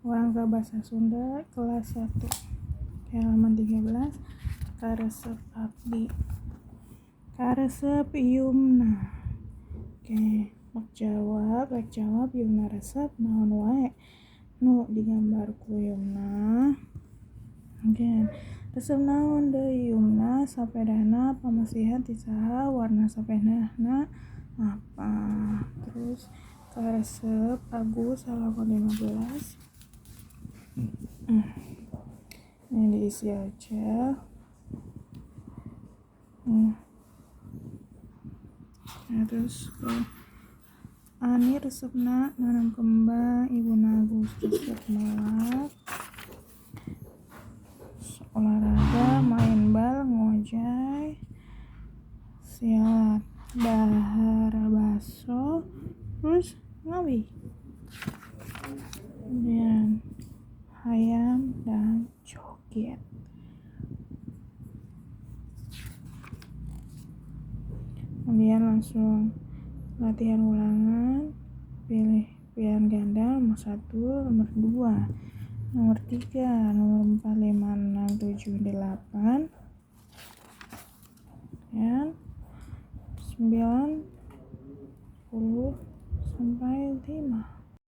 Ulang ke bahasa Sunda kelas 1. Oke, halaman 13, karesep abdi. Karesep Yumna. Oke, rek jawab Yumna resep naon wae nu digambar ku Yumna. Oke, resep naon deui Yumna, sapedana pamasihan ti saha, warna sapedana apa. Terus karesep Agus halaman 15. Ini diisi aja. Nah, terus ke Ani resepna nanam kembang, Ibu Agus resep melak, olahraga, main bal, ngojay, siat, dahar baso, terus ngawi, kemudian hayam dan joget. Kemudian langsung latihan ulangan, pilih pilihan ganda nomor 1, nomor 2, nomor 3, nomor 4, 5, 6, 7, 8, dan 9, 10 sampai 5.